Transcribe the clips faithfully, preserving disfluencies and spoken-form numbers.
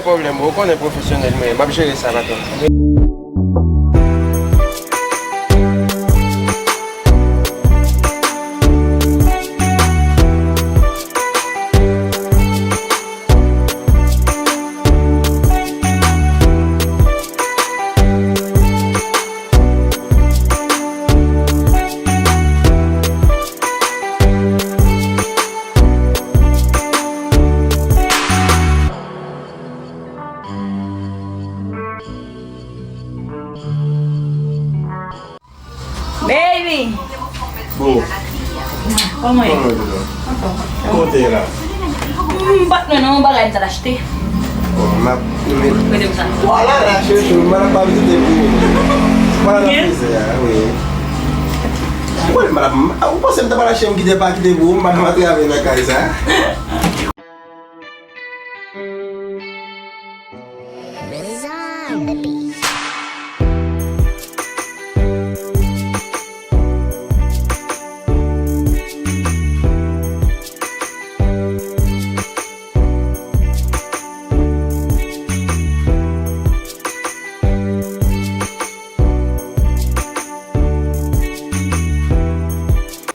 Pwoblèm, ou konnen pwofesyonèl mwen ye, m ap jere sa, patwon. Baby! Bon. Kòman ye? Kòman ye la? Kote la? M pa t wè nan yon bagay m t al achte. Bon, m ap, men. Kote m sa? Vwala la, chouchou, m pa t ap pa vizite pou ou. M pa t ap fè sa, wi. Ou konnen m pa t ap, ou panse m ta pral achte m kite pa kite pou ou, m pa t ap antre avè nan kay sa.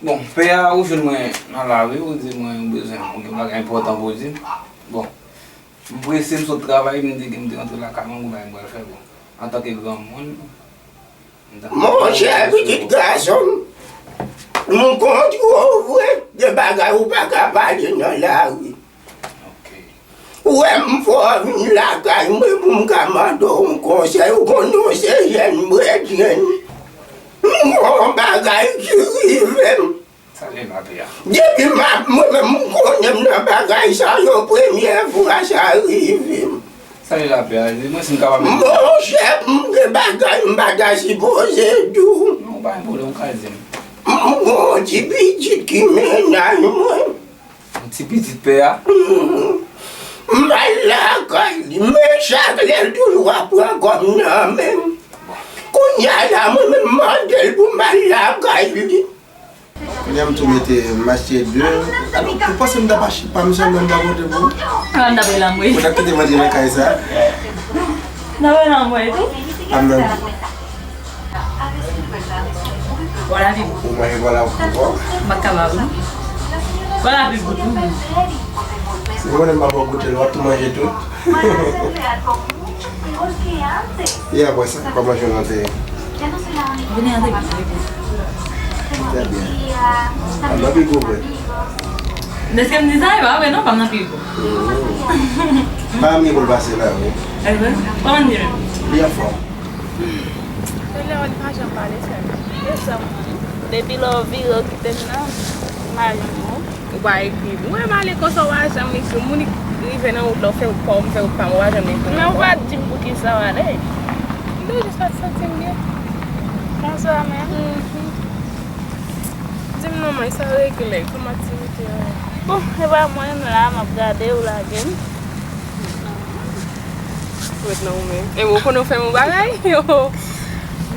Bon, pè a, ou jwenn mwen nan lari, ou di mwen ou bezwen, ou gen bagay enpòtan pou w di m. Bon, m prese, m sot travay, m te, m te rantre lakay mwen, m gen bagay m pral fè, bon. Antanke granmoun, m ta... Monchè, pitit gason m, m kontwole w vre, gen bagay ou pa ka pale nan lari. Ok. Ou wè m fè w vin lakay mwen pou m ka mande w yon konsèy, ou konnen w se jèn bredrenn. M gen yon bagay ki rive m. Sa gen la, pè a? Depi m ap, mwen menm, m konnen m nan bagay sa yo, premyè fwa sa rive m. Sa gen la, pè a? Di mwen si m kapab ede. Monchè, m gen bagay m pa ta sipoze di w. Non, pa gen pwoblèm, ou ka di m. M gen yon ti pitit ki mennaj mwen. Yon ti pitit pè a? Mhm. M al lakay li, men chak lè l toujou ap pran kòb nan men m. Kounye a la, mwen menm m mande l pou m al lakay li. Kounye a m tou mete m achte de. Alò, ou panse m t ap achte pa m sèlman m t ap pote pou ou? Ah, m t ap rele anmwe. Ou t ap kite m antre nan kay sa? M t ap rele anmwe tou. Pa m nan. Vwala pi bon. Ou manje vwala pou ou. M pa t kapab non. Vwala pi bon tou. Si ou konnen m pa ba w goute l, w ap tou manje tout. E apre sa, kòman jounen an te ye? Jounen an te byen, te byen. Trè byen. Pa m nan pi gwo vre. Dèske m di sa, e pa vre non, pa m nan pi gwo. Mm. Pa m gen pou l pase la, wi. E vre? Kòman l ye menm? Li anfòm. Tèlè, li pa janm pale sèlman. E sa m konnen. Depi lè w vire w kite m nan, m pa janm wè w. Ou pa ekri m. Ou wè m ale konsa, ou pa janm ekri m. Moun ki rive nan wout la, ou fè wout pa w, m fè wout pa m, ou pa janm ekri m ankò. Men ou pa t di m poukisa w ale. M te jis pa t santi m byen. Konsa menm? Mhm. Di m non, men sa regle, kòman aktivite yo ye? Bon, e pa mwen, m la, m ap gade, ou lage m. Ou ret nan ou menm. E ou konnen ou fè m yon bagay?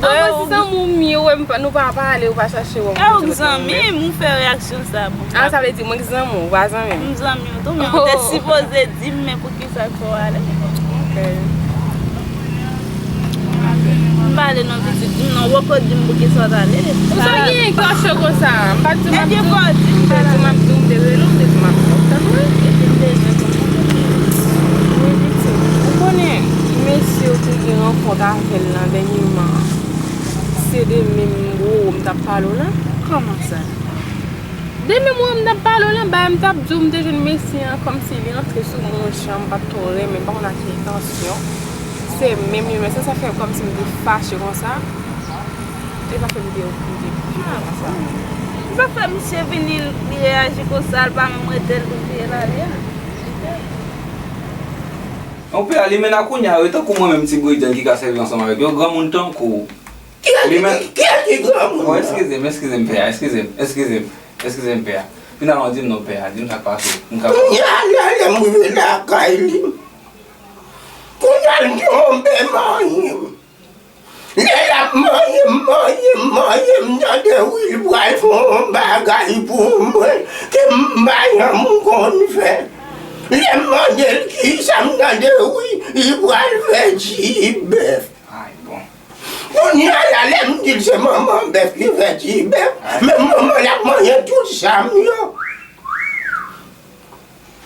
Anfèt, si zanmi w m ye, ou wè m pa, nou pa pale, ou pa chache wè m. E ou k zanmi m, ou fè reyaksyon sa, bon. Ah, sa vle di mwen k zanmi w, ou pa zanmi m? M zanmi w tou, men ou te sipoze di m, men poukisa k fè w ale? Ok. M pale non, pitit, di m non, ou poko di m poukisa w t ale. Ou sa genyen k fache konsa? M pa t di w m ap di w, m te di w m ap di w, m te rele w, m te di w m ap di w, w konprann mwen? Epi m bezwen konnen. Wi, pitit. Ou konnen, mesye ou te gen rankont avè l nan dènyeman an, se de menm Roro m t ap pale w la. Kòman sa? De menm Roro m t ap pale w la, bagay m t ap di w, m te jwenn mesye an, kòmsi li rantre sou mwen yon jan m pa t twò renmen, m pa konn ak ki entansyon. Se menm li menm, se sa fè kòmsi m te fache konsa. E sa fè m te, m te pire konsa. Sa fè misye vini, li reyaji konsa, l pa menm rete l, li vire l ale a. Yon pè a, li menm a kounye a, wi, tankou mwen menm, ti bredrenn ki ka sèvi ansanm avèk yon granmoun tankou w. Kiyès ki, kiyès ki granmoun? Oh, eskize m, eskize m, pè a, eskize m, eskize m, eskize m, pè a. Finalman, di m non, pè a, di m sa k pase, m ka... Kounye a, lè, lè m rive lakay li, kounye a, l tonbe manyen m. Lè l ap manyen m, manyen m, manyen m, m tande wi, l pral fè yon bagay pou mwen ke m pa janm konn fè. Lè m mande l kisa m tande, wi, li pral fè ti bèf. Ay, bon. Kounye a la, lè m di l se manman bèf ki fè ti bèf, men manman l ap manyen tout sa m yo.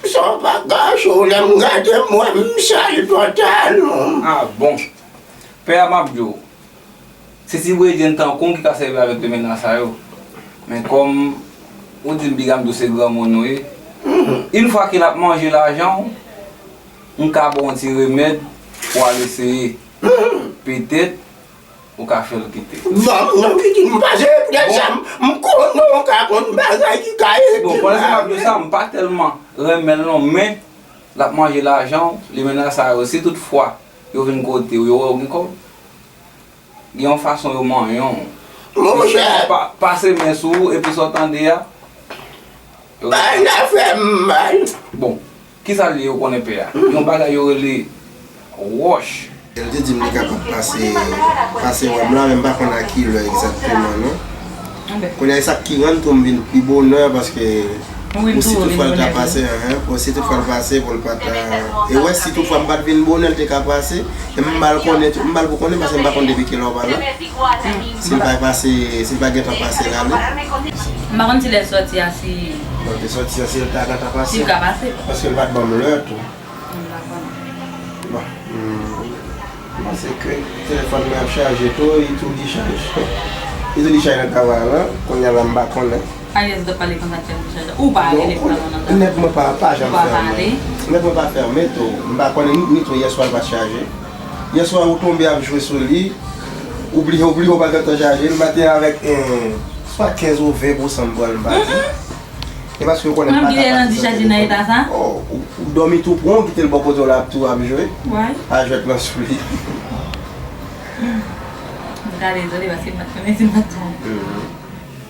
Sa w pa kache w, lè m gade m wè m sal pantalon. Ah, bon. Pè a, m ap di w, se ti bredjenn tankou w ki ka sèvi avèk de mennaj sa yo. Men kòm ou di m, piga m di w se granmoun ou ye. Yon fwa ke l ap manje lajan w, m ka ba w yon ti remèd pou w al eseye. Petèt, ou ka fè l kite. Bon, non, pitit, m pase poutèt sa, m, m konnen w ka konn bagay ki ka ede m. Bon, pandan se m ap di w sa, m pa tèlman renmen l non, men l ap manje lajan w, li mennaj sa yo, si tout fwa yo vin kote w, yo wè w gen kòb, gen yon fason yo manyen w. Monchè. Pa, pase men sou ou, epi sa w tande a, yo... Bagay la fè m mal. Bon, kisa l ye, ou konnen pè a? Yon bagay yo rele wòch. L te di m li kapab pase, pase wè m la, men m pa konn a ki lè egzakteman, non. Kounye a, e sa k ki rann tou m vin pi bonè, paske pou si tout fwa l ta pase, enhen, pou si tout fwa l pase, pou l pa ta, e wè, si tout fwa m pa t vin bonè, l te ka pase, e m ba l konnen tou, m ba l pou konnen, paske m pa konn depi kilè w pa la. Si l pa pase, si l pa gentan pase l ale. M pa konn si lè sòti a, si... Bon, te sòti a, si l ta gentan pase. Si l ka pase. Paske l pa t ban m lè tou. M pa konnen. Bon, hmm, m panse ke telefòn mwen ap chaje tou, li tou dichaj. Li tou dichaj nan travay la, kounye a la m pa konnen. Alyès, w ap pale konsa, fè m chaje. Ou pa rele pou nan nan. Nèt mwen pa, pa janm fèmen. Ou pa pale. Nèt mwen pa fèmen tou. M pa konnen ni, ni tou yèswa l pa t chaje. Yèswa ou tonbe ap jwe sou li, ou bliye, ou bliye ou pa gentan chaje l. Maten avèk, eh, swa kenz ou ven pou san m pran l, m pa di. E paske ou konnen m pa ka pati nan eta sa. Oh, ou, ou dòmi tou pran, ou kite l bò kote w la ap tou ap jwe. A jwèt lan sou li. M ka dezole paske m pa t konnen si m pa t konnen.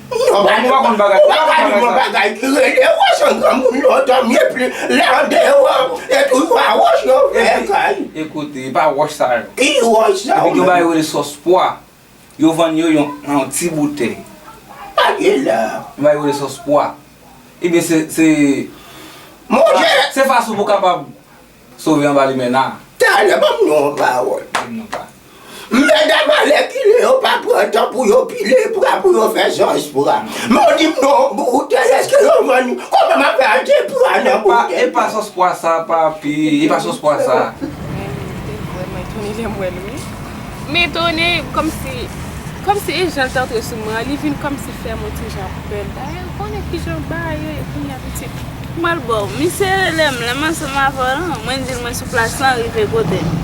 Non, pa di m yon bagay, ou pa ka di m yon bagay ki rele wòch, yon granmoun lontan m ye pli lè andeyò, e toujou a wòch yo fè kay. Ekoute, e pa wòch sa yo. Ki wòch sa yo? Epi gen yon bagay yo rele sòs pwa. Yo vann yo yon, nan yon ti boutèy. Pa gen la. Yon bagay yo rele sòs pwa. Ebyen, se, se, se fason pou w kapab sove anba limena. Talè, ban m yon pawòl. Ban m yon pa. Medam, alèkile, yo pa pran tan pou yo pile pra, pou yo fè sòs pra. Men w di m non, boutèy, èske yo vann? Kòman m ap fè achte pra nan boutèy? E pa sòs pwa sa, papi, e pa sòs pwa sa. Mwen te vrèman etone lè m wè l, wi. M etone, kòmsi, kòmsi e jan l te antre sou mwen an, li vin kòmsi fè m yon ti jan pè. Dayè, ou konnen ki jan bagay yo ye kounye a, pitit. M al ba w. Misye rele m, lè m ansanm avè w lan, mwen di l mwen sou plas lan, rive kote m.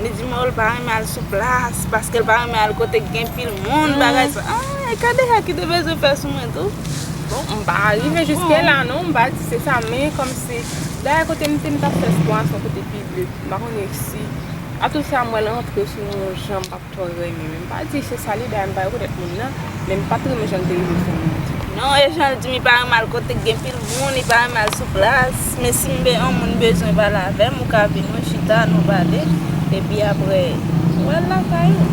Li di m, oh, l pa renmen al sou plas, paske l pa renmen al kote k gen pil moun, bagay sa. Ah, e gade sa ki te bezwen fè sou mwen tou. Bon, m pa rive jiske la non, m pa di se sa, men kòmsi, dayè kote m te, m t ap fè spò a, se yon kote piblik, m pa konnen si, a tout sa, m wè l antre sou yon jan, m pa t twò renmen, men m pa di se sa li, dayè m pa rekonèt moun nan, men m pa t renmen jan l te rive sou mwen an tou. Non, e jan l di m li pa renmen al kote k gen pil moun, li pa renmen al sou plas, men si m be-, yon moun bezwen pale avè m, ou ka vin wi, chita, nou pale, epi apre, ou al lakay ou.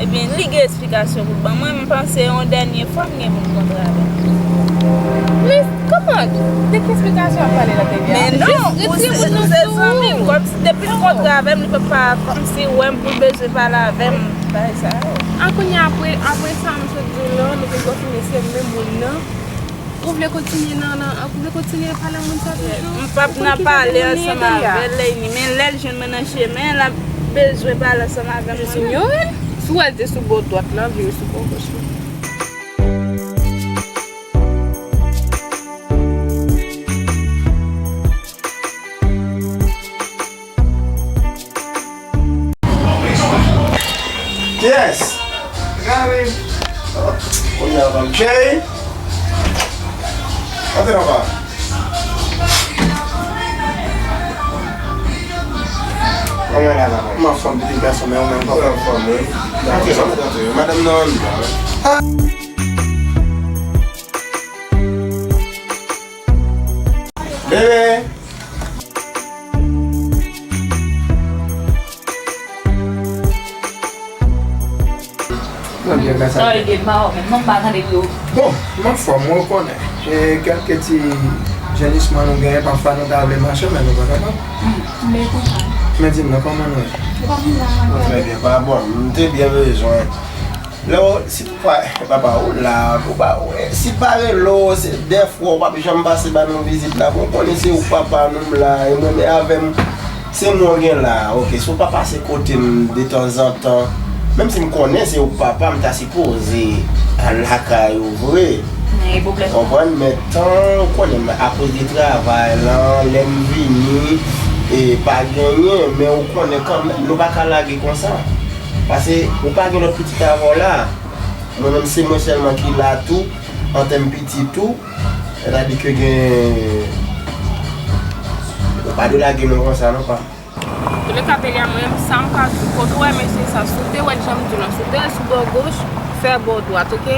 Ebyen, li gen eksplikasyon pou l ban mwen, m panse yon dènye fwa m gen pou m kontre avè l. Plis, kòman? De ki eksplikasyon w ap pale la, Tevia? Men non, ou se, ou se zanmi m, kòmsi depi l kontre avè m, li p ap pa, kòmsi wè m pou l bezwen pale avè m, bagay sa yo. A kounye a, apre, apre sa m sot di w lan, nou te konfime se menm moun nan. Ou vle kontinye nan, nan, ou vle kontinye pale moun sa toujou? M p ap nan pale ansanm avè l, Leyni, men lè l jwenn mwen nan chemen, l ap bezwen pale ansanm avè m. Jis inyore l. Si w wè l te sou bò dwat la, vire sou bò gòch la. Kiyès? Gary. Kounye a, fanm cheri. Antre nan pa. Kòman w ye la, papa? M anfòm, pitit gason, men ou menm? Mwen anfòm, wi. Antre, antre, antre. Madanm nan anndan. Bebe! Mwen byen, gras a Dye. Sa w ye, m pa wè w menm non, m pa tande w yo. Bon, m anfòm, ou konnen. E kèlke ti Jenisman nou genyen, pafwa nou ta vle mache, men nou pa kapab. Men konsa. Men di m non, kòman nou ye? Kòman la? Trè byen, pa bon. M te byen bezwen. Lè w, si pa, papa, ou la, ou pa, si pa rele w, se dèfwa w p ap janm pase ba nou vizit la. Bon, konnen se ou k papa nou, m la, e mwen, men avè m, se mwen w gen la. Oke, si w pa pase kote m detanzantan, menm si m konnen se ou k papa, m ta sipoze al lakay ou vre. Konprann, men tan, ou konnen, akoz de travay lan, lè m vini, e pa genyen, men ou konnen kanmenm, nou pa ka lage konsa. Pase, ou pa gen lòt pitit avè w la. Mwen menm, se mwen sèlman ki la tou, an tèm pitit tou. Sètadi ke gen, ou pa dwe lage nou konsa, non, pa. Toulèka, Belia, mwen menm, sa m ka di w, kote w wè mesye sa, si w te wè l jan m di w lan, si w te wè l sou bò goch, fè bò dwat, oke?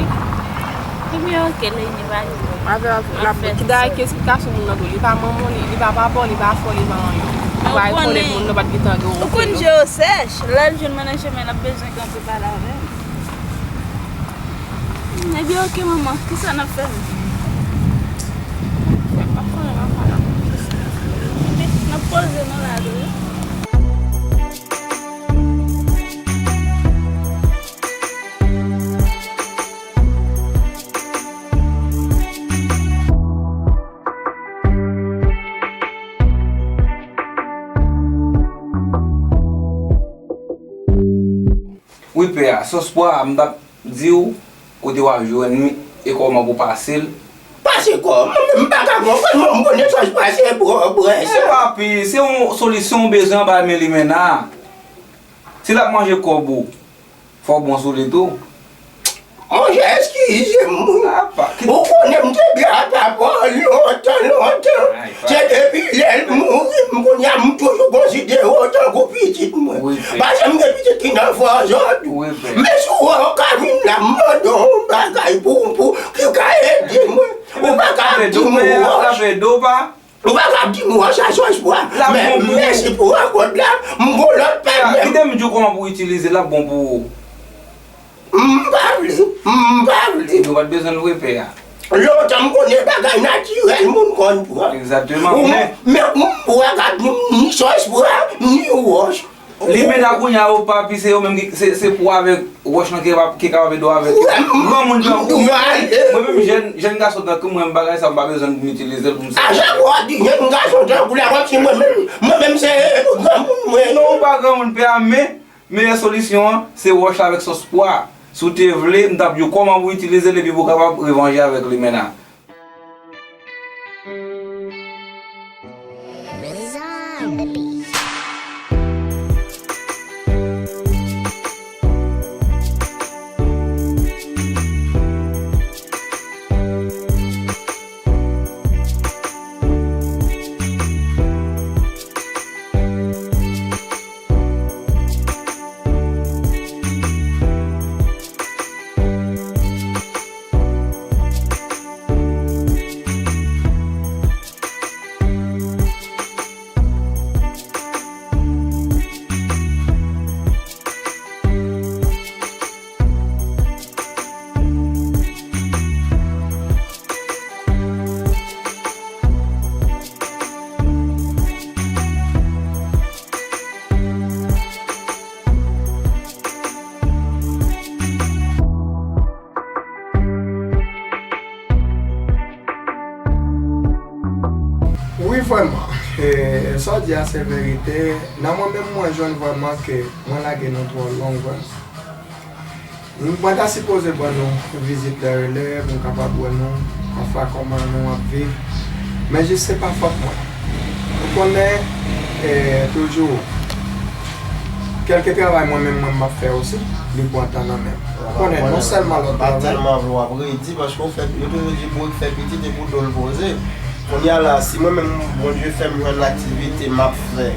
Ebyen, oke, Leni, pa gen pwoblèm. Avè, avè, l ap, ki dayè, ki esplikasyon moun nan dwe, li pa manman w, li, li pa papa w, li pa frè w, li pa anyen. Men ou konnen, moun nan pa t gentan gen okenn. Ou konn je yo sèch, lè l jwenn mwen nan chemen, l ap bezwen kanpe pale avè m. Ebyen, oke, manman, kisa n ap fè menm? N ap poze nou la tou wi. Wi, pè a, sòs pwa a, m t ap di w kote w ap jwenn li e kòman pou w pase l. Pase kòman? Mwen menm m pa ka konprann, mwen m konnen sòs pwa se bwè, bwè sa. E papi, se yon solisyon w bezwen anba men limena a. Si l ap manje kòb ou, fò w bon sou li tou. Monchè, eskize m wi. Apa, ki... Ou konnen m te byen ak papa w lontan, lontan. Ay, pa... Se depi lè l mouri, m kounye a m toujou konsidere w tankou pitit mwen. Wi, pè. Pa janm gen pitit ki nan fè zòd. Wi, pè. Men si w wè w ka vin la, m mande w yon bagay pou, pou, ki ka ede mwen. Ou pa ka ap di m wòch. Ou pa ka ap di m wòch a sòs pwa. Men mèsi pou rankont la, m gon lòt pè menm. Kite m di w kòman pou w itilize l, l ap bon pou ou. M pa vle, m pa vle. Ebyen, ou pa t bezwen l vre, pè a. Lontan m konnen bagay natirèl, moun konn pran. Egzakteman, men, men m pa ka di ni sòs pwa, ni wòch. Limena kounye a, o papi, se yo menm ki, se, se pwa avèk wòch lan ki kapab, ki kapab ede w avèk. Granmoun tankou mwen, mwen menm jèn, jèn gason tankou mwen, m bagay sa, m pa bezwen m itilize l pou m sèvi. A chak fwa w di jèn gason tankou la, kòmsi mwen menm, mwen menm se granmoun mwen. Non, ou pa granmoun, pè a, men meyè solisyon an, se wòch la avèk sòs pwa. Si w te vle, m t ap di w kòman pou w itilize l epi pou w kapab revanje avèk limena. Wi, vrèman. E, sa w di a se verite. Nan mwen menm, mwen jwenn vrèman ke mwen lage nou twò long, vrèman. Mwen ta sipoze ban nou vizit lè e lè pou m kapab wè nou, pafwa kòman nou ap viv. Men jis se pa fòt mwen. Ou konnen, e, toujou, kèlke travay mwen menm, mwen m ap fè osi, li pran tan nan men m. Ou konnen, non sèlman lòt travay. Pa tèlman vle w ap redi, paske w fè, yo toujou di bourèk fè pitit e pou do l poze. Kounye a la, si mwen menm, Bondye fè m jwenn aktivite, m ap fè.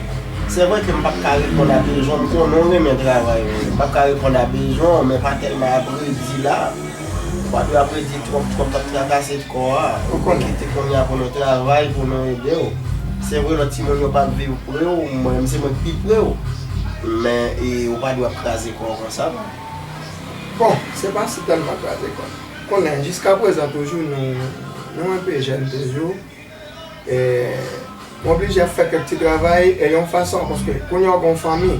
Se vre ke m p ap ka reponn a bezwen w, m konnen w renmen travay ou, m p ap ka reponn a bezwen w, men pa tèlman ap redi la. Ou pa dwe ap redi twòp, twòp, ap trakase kò a. Ou konnen. Kite kounye a pou nou travay, pou nou ede w. Se vre, lòt timoun yo p ap viv pre w, mwen menm se mwen k pi pre w. Men, e, ou pa dwe ap kraze kò w konsa, non. Bon, se pa si tèlman kraze kò. Konnen, jiskaprezan toujou, nou, nou enpe jèn toujou. E, m oblije ap fè kèk ti travay e yon fason, paske kounye a w gen yon fanmi.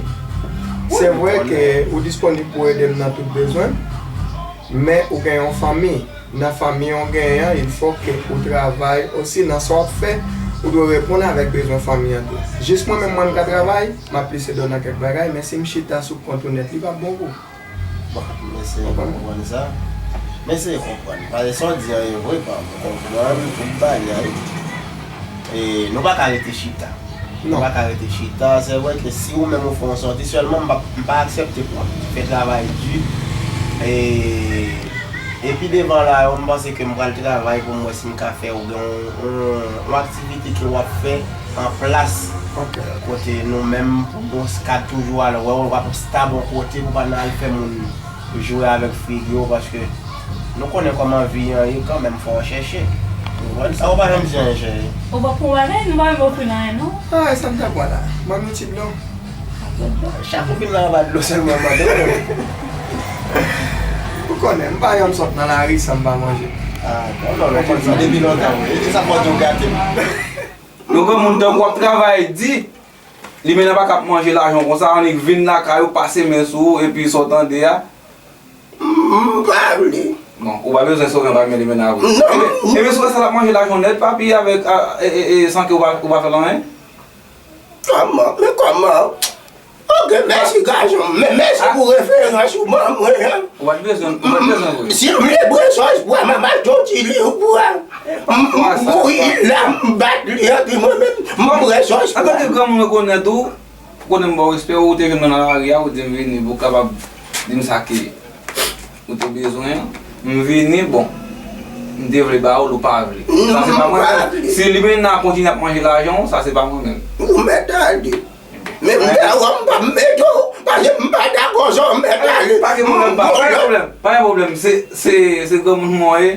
Se vre ke ou disponib pou ede m nan tout bezwen m, men ou gen yon fanmi. Nan fanmi w genyen an, il fò ke ou travay osi nan sa w ap fè, ou dwe reponn avèk bezwen fanmi an tou. Jis mwen menm, mwen m ka travay, m ap plis ede w nan kèk bagay, men si m chita sou kont ou nèt, li p ap bon pou ou. Bon, m eseye konprann sa. M eseye konprann. Paske sa w di an e vre, pa m konprann tout bagay. E nou pa ka rete chita. Nou pa ka rete chita. Se vre ke si ou menm ou fè yon sòti, sèlman m pa, m pa aksepte pou w ap fè travay di. E, epi devan la, yo, m panse ke m pral travay pou m wè si m ka fè ou gen yon, yon, yon aktivite ke w ap fè an plas. Kote nou menm, pou nou ka toujou al wè w, w ap stab yon kote pou pa nan al fè moun jwe avèk figi w, paske nou konnen kòman vi an ye kanmenm, fò w chèche. Ou konprann sa, ou pa janm di anyen, cheri. Ou pa pran bagay, nou pa menm ofri l anyen, non. Ah, sa m ta pran la. Ban m yon ti dlo. Chak ou vin la, anba dlo sèlman mande w. Ou konnen, m pa janm sot nan lari san m pa manje. Ah, non, non, non, konn sa depi lontan, wi. E sa fò di w gate m. Yon granmoun tankou w ap travay di, li menm nan pa ka ap manje lajan w konsa, annik vin lakay ou, pase men sou ou, epi sa w tande a. M pa vle. Bon, ou pa bezwen sove anba men li menm nan vre. Non. Ebyen, ebyen, si w wè sa l ap manje lajan w nèt, papi, avèk, a, e, e, e, san ke ou pa, ou pa fè l anyen. Kòman? Men kòman? Ok, mèsi gason. Men mèsi pou referans ou ban mwen an. Ou pa t bezwen, ou pa t bezwen vre. Si m libre sòs pou a, m ap achte yon ti liv pou a. M, m bouyi la, m bat li antre mwen menm, m libre sòs pou a. Antanke granmoun rekonèt ou, ou konnen m ba w respè, ou te jwenn mwen nan lari a, ou di m vini pou w kapab di m sa ke ou te bezwen an. M vini, bon, m te vle ba ou l, ou pa vle. Sa se pa mwen menm. Si li menm nan kontinye ap manje lajan w, sa se pa mwen menm. Ou mèt ale. Men m te wè m p ap mete w, paske m pa dakò sa w mèt ale. Pa gen pwoblèm, pa, pa gen pwoblèm, pa gen pwoblèm. Se, se, se granmoun mwen ye,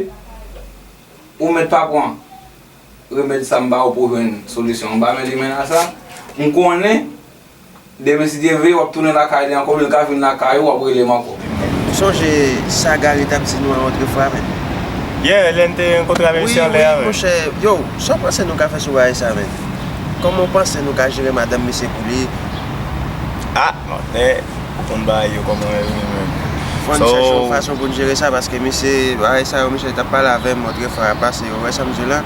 ou mèt pa pran remèd sa m ba ou pou w jwenn solisyon anba men li menm nan sa. M konnen, demen si Dye vle, w ap tounen lakay li ankò, oubyen l ka vin lakay ou, w ap rele m ankò. Ou sonje sa Gary t ap di nou an otrefwa, menn? Yeah, lè n te rankontre avè misye anlè a, menn. Monchè, yo, sa w panse nou ka fè sou bagay sa, menn? Kòman w panse nou ka jere madanm misye pou li? Ah, maten, ou konn bagay yo kòman yo ye, menn. Fò n chèche yon fason pou n jere sa, paske misye, bagay sa yo, misye t ap pale avè m otrefwa a pase, ou wè sa m di w la?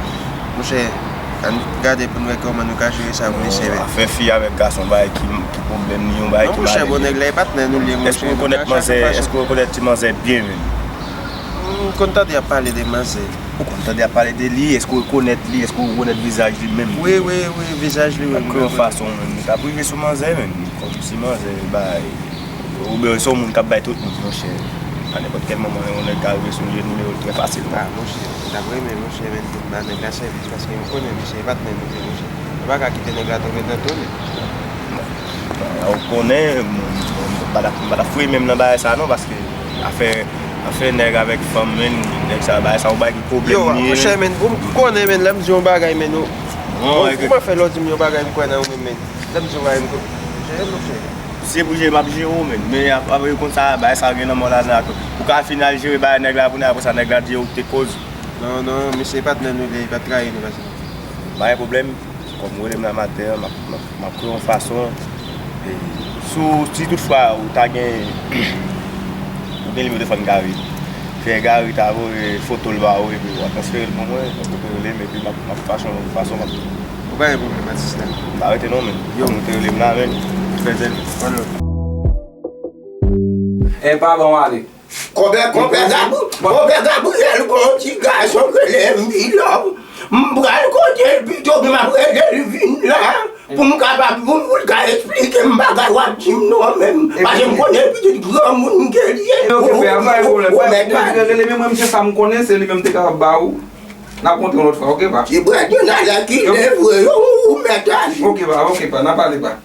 Monchè, ann gade pou n wè kòman nou ka jere sa pou misye, menn. Afè fi avèk gason, bagay ki, ki pwoblèm li, yon bagay ki malere. Non, monchè, bon, nèg la e patnè nou li ye, monchè. Èske w rekonèt manzè, èske w rekonèt ti manzè byen, menn? M konn tande y ap pale de manzè. Ou konn tande y ap pale de li, èske w rekonèt li, èske w rekonèt vizaj li menm? Wi, wi, wi, vizaj li, wi. L ap kreye yon fason menm, li t ap rive sou manzè menm, kòmsi manzè bay, oubyen se yon moun k ap bay tout moun, monchè. A nenpòt kèl moman, yon nèg ka rive sou li, nimewo l trè fasilman. Ah, monchè, m t ap renmen, monchè, menm pou m ba nèg la sèvis, paske m konnen misye e patnè nou li, monchè. Nou pa ka kite nèg la tonbe nan tonè. Ou konnen, m, m, m pa t ap, m pa t ap fouye men m nan bagay sa non, paske afè, afè nèg avèk fanm, menn, nèg sa, bagay sa, yon bagay ki pwoblèm li ye, monchè, menn, pou m konnen, menn, lè m di yon bagay, menn, ou, ou, kòman fè lè w di m yon bagay, m kwè nan ou menm, menn? Lè m di yon bagay, m kwè, jere, monchè. Se pou jere, m ap jere w, menn, men ap, ap, konsa, bagay sa gen nan men w ladan, ou ka fin al jere bagay nèg la, pou nèg, apre sa, nèg la di ou te koz. Non, non, misye e patnè nou li ye, li pa t trayi nou, paske. Pa gen pwoblèm. Kòm ou rele m la maten an, m ap, m ap, m ap kreye yon fason. E, si w, si toutfwa ou ta gen, ou gen nimewo telefòn Gary, fè Gary ta voye foto l ba ou, epi w a transfere l pou mwen, tankou ou rele m, epi m ap, m ap fason, fason m ap. Ou pa gen pwoblèm, atis la. M pa rete non, menn. Yo. Kòm ou te rele m la, menn. Fè zèl. E pa bon, ale. Konpè, konpè Gab-, konpè Gabriyèl gon yon ti gason k rele M B Love. M pral kote l pito, men m ap rele l vin la pou m kapab, pou, pou l ka eksplike m bagay w ap di m nan menm. Paske m konnen pitit granmoun ke l ye. Ok, pè, pa gen pwoblèm. Ou mèt ale. Rele, men mwen, m se sa m konnen, se li menm te kapab ba ou. N ap kontre yon lòt fwa, ok, pa? Ti brèd yo nan lè ki lè vre, yo, ou mèt ale. Ok, pa, ok, pa, n ap pale, pa.